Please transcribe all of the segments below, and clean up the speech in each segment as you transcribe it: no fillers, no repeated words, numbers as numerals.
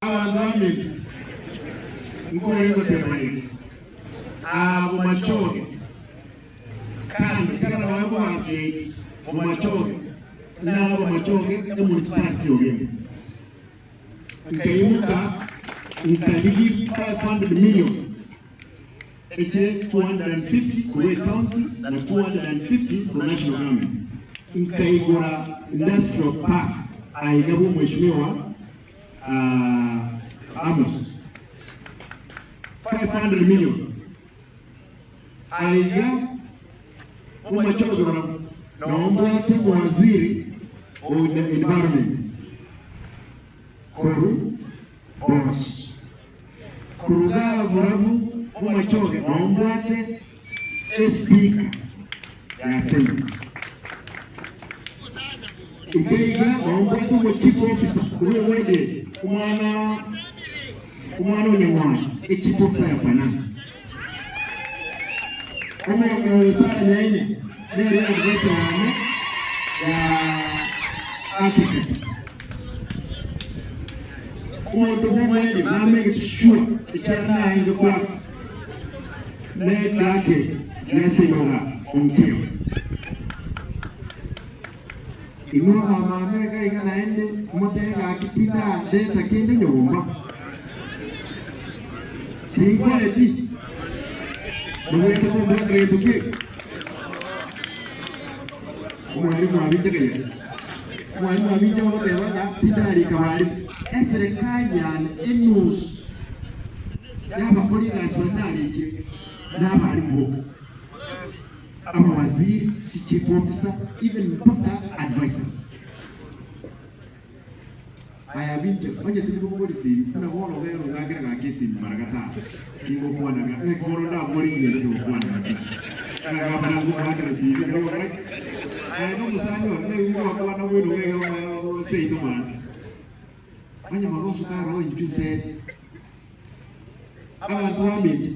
Abanto baminto, nkore goteba iga, Aa bomachoge, kando kera nonya bobasi yaito, bomachoge, naro bomachoge emunicipality y'Ogembo. Nkaimoka nkarigia 500 million echire 250 korwa ecounty na 250 korwa national government, nkaigora industrial park aiga bw'omweshimiwa Amos, 500 million aiga omochoge barabwo nombwate omowaziri o environment koru Boch koruga barabwo omochoge nombwate Espika ya Senate. Iga iga nombwate omo chief officer korwa eward eye, omwana omwana o Nyamwaya, echief officer ya finance. Omonto oyo Sarah Nyaenya nere advisor yane ya agriculture. Omonto bw'omoerio nameke sure ekiagera naye kwarwa ne clerk ya Onkeo. Inwe abamama iga iga naende motebe gaki tindadeta kende nyomba. Tinkoreti. Mobwate kombwatera gento ki? Omwalimu abinche kegere. Omwalimu abinche ogoteba ng'a tindarika barimu. Eserekari yane enusu y'abakori egasi baria narikire nabarimu boka. Abawaziri, chichief officer, even mpaka advisers. Aya binche, onye tindi kobogori simi, buna bono obere ong'akere gaki esimi mara gatano, tingokwana ng'a ng'aki bono ndabore ng'ende togokwana naki. Ng'a gavana ngomoakera simi ekero ogokora ki? Aye nomosani one, naigwe gwakwana bwino iga iga seito mambia. Onye magoso taroo inchuo ntebi abanto baminto.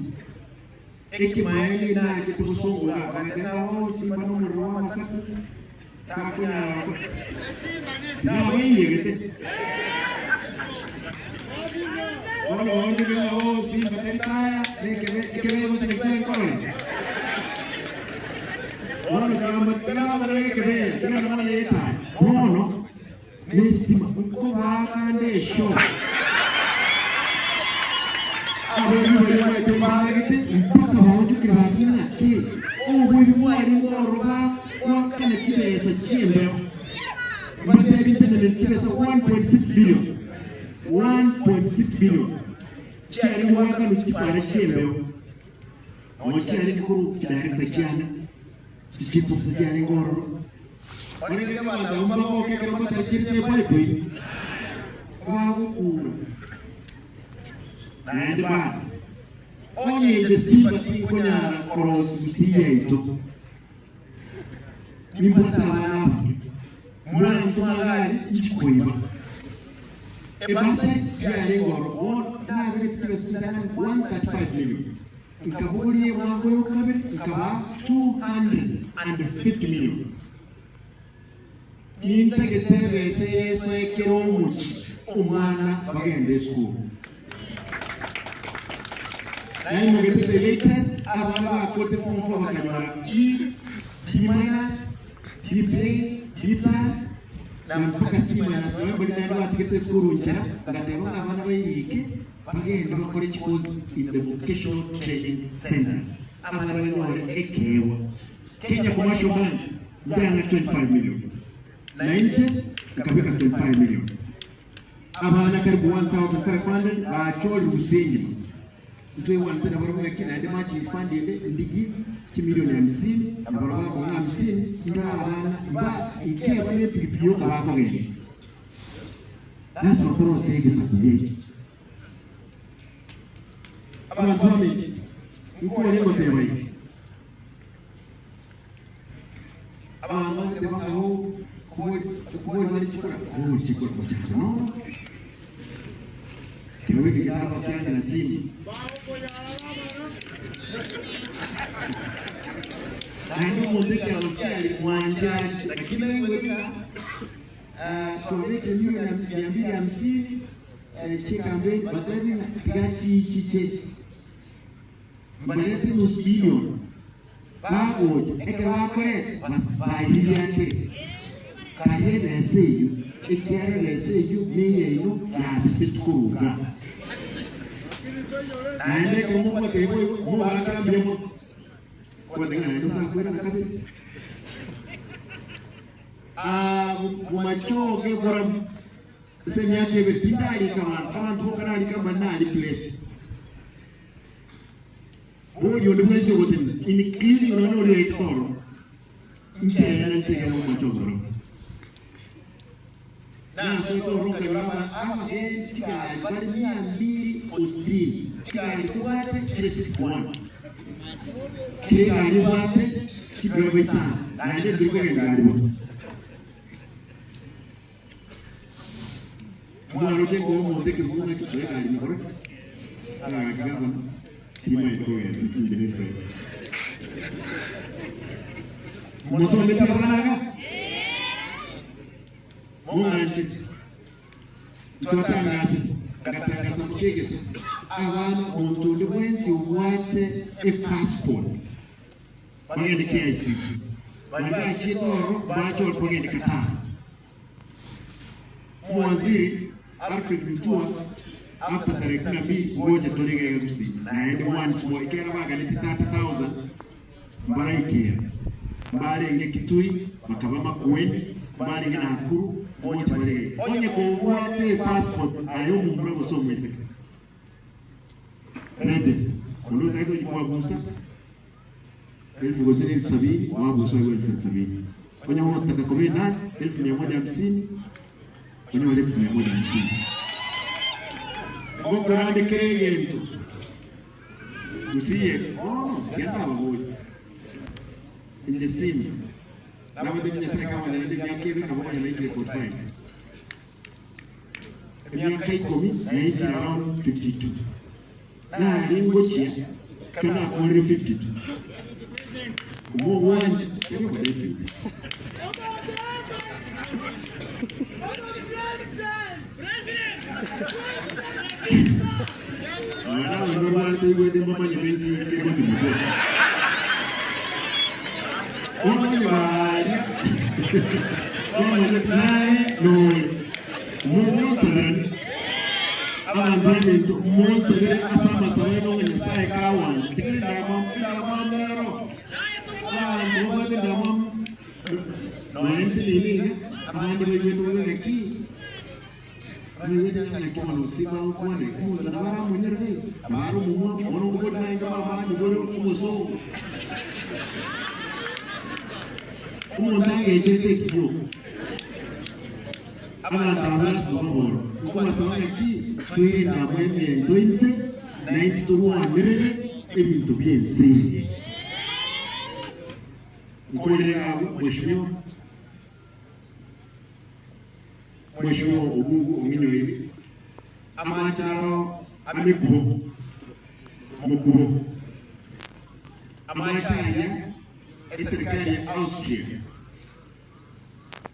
Ekimaene inachete gosongoka akagete ng'a oo simba nomorero bw'amasaku takonyara gokora. Nabaiyegete. Bono baonchokire ng'a oo simba tari taya nekebe ekebe gose naki enkorore. Bono tiga tiga nabarore ekebeya tiga nabarore etaya. Bono nesitima nkobaakande eshoka. Abaibori baria baito mbaagete mpaka baonchokire batigire naki oboibi bwarenge ororo bagoakana chibesa chi'embeo. Mbatebi nteneneri chibesa 1.6 billion, 1.6 billion chiarenge goakanwa chipara chi'embeo, noo chiarenge korwa chidirector chiane, chichief officer chiarenge ororo. Korende abanto abwo mbagoke ekero mbatarikirete ebaibori, bagokura naende bado. Onye inche Simba tinkonyara korosia gusii yaito, nimbwate abana abake, morantome iga aria inchi koiba. Ebasari tiyarenge ororo, bono nabegete chibesa chintang'ani 135 million. Nkabogoria ebwango ya kabere nkabaa 250 million. Nintagete ebesa eresoe kera omochie omwana bagende esukuru. Naimogete the latest abana bakorete form 4 bakanyora E, B minus, B plain, B plus na mpaka C minus. Nonya mbori naende batigete esukuru nchera ngateba ng'a abana bairike Bagende bakore chikosi in the vocational training centers, abana banyore ekeegwa. Kenya Commercial Bank njang'a 25 million, na inche nkabeka 25 million. Abana karibu 1500 bachorire gusii engima. Ntweigwanete nabarabwo ng'aki naende matching fund ende ndigie chimilioni hamsini, nabarabwo bakong'a hamsini, mbae abana mba nkegwa ne epikipiki yoka bakogenda. Lasima torose egesaku geke. Abanto baminto, nkore ngoteba iga, abanto bagoteba ng'a oo kobori kobori bare chikura, kobori chikura mochando noro. Kero eke getaba kia Nyasimba. Naende omonto ekiama siari mwanchache, lakini naigwete ng'a twabekire milioni mia mbili hamsini. chi'ecampaign batebie ng'a tiga chichiche mbarete nusu million bagocha ekero bakoreta bas bairiakire karia ebesa eyio ekiagera ebesa eyio neyaino yabisetwe korwa igaa. Naende ekero mokobatebia boigo mobaakera mbuya mono. Kobatebia ng'a naende otakoirana kabere. Aa bomachoge borabu ase emiaka ebere tindarika abanto, abanto boka narika mbare nari place. Boria onde bwensi ogotenena including nonya oria oetete ororo, nkeene ntegere omomachoge borabu. Nasoete ororo nkanyora aba abagendi chigari bare mia mbili o sitini, chigari tobwate chire 61. Kera egari ebwate chidriver isano, naende ntori kogenda gari botuko. Mwaroche nkoa omonto ekebugu ng'aki osoe egari ime korwa ki? Ng'aki gavana, timaeti kogenda inche ne driver. Mosometi abana iga? Mong'anchete? Ntwatangasete, ngatangasa mokegesa abana monto onde bwensi obwate epassport bagende KICC. Baria bachiete ororo bache bagende Qatar. Omowaziri Alfred Mutua after tarehe kumi na mbili ngocha tore iga iga Gusii naende once more ekiagera baganeti 30,000 mbaraikera mbarenge Kitui bakaba Makueni mbarenge Nakuru ngocha bare iga iga. Onye kobwate epassport aye omomura gose omoiseke register onde otagete gochia kwabusa Elfu gose elfu sabini wabusa oigwe elfu sabini. Onye gotaka koba enasi elfu mia moja hamsini onyore elfu mia moja hamsini. Ngokorande kera egento gusii eke bono tiga ndababorie inche senior nabatebi Nyasaye kangonyerende emiaka ebere nabo konya naikire 45 emiaka ikomi naikire around 52. Nare ngochia ekero nakoorire 52 omogwancha tari omodeputy. Nonya nabanto barwarete oigwete mbamanyete nki kere gochia motwe. Bono onye baria bamanyete naye nore. Monsaberane, abanto b'eminto, monsabere ase amasabo aino ng'a Nyasae kagwancha. Tiga endamwamu, endamwamu nero. Abanto babwate endamwamu, nonya nteneine iga, abande baigwete bobe ng'aki, baigwete ng'a ng'aki bono gose bagokwana iga, omonto nabo aramonyerere, nabo are omomwamu, bono nkobori naende mama bore omosongo. Omonto agechete ekio. Abanto abwo lasima baboro, Nkobasaba ng'aki toirende amo emento inse, naintwe torwanerere ebinto bi'ense eye. Nkorere abwo, Mweshimiwa, Mweshimiwa Ogugu ong'inyoiri amache aro amekubo, mokubo, amache aya eserikari ya Austria.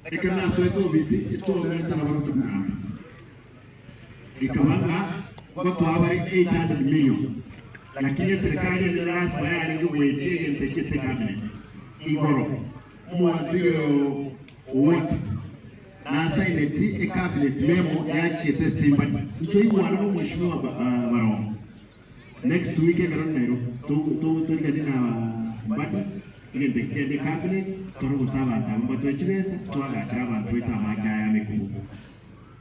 Ekero nasoete obisi, twaomerete nabarabwo kogamba. Ekaba ng'a ngotoa bare 800 million, lakini eserikari ende lasima yarenge goetia egento ekio ase ecabinet. Igoro omowaziri oyo Owoti nasaineti ecabinet memo yachiete ase Mbadi. Inche oigwana na omweshimiwa Barongo. Next week ekero Nairobi toigane na Mbadi egento eke kende cabinet tore gose abanto aba mbatoe chibesa twagachere abanto baito amache aya amekubo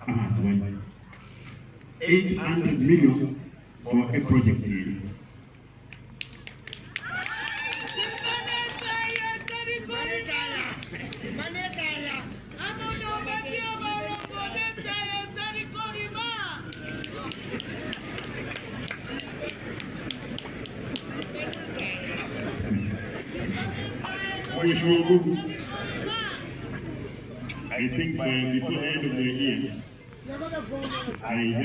abanto banywe 800 million for a project eye. Mheshimiwa Ogugu, I think by before the end of the year, aiga.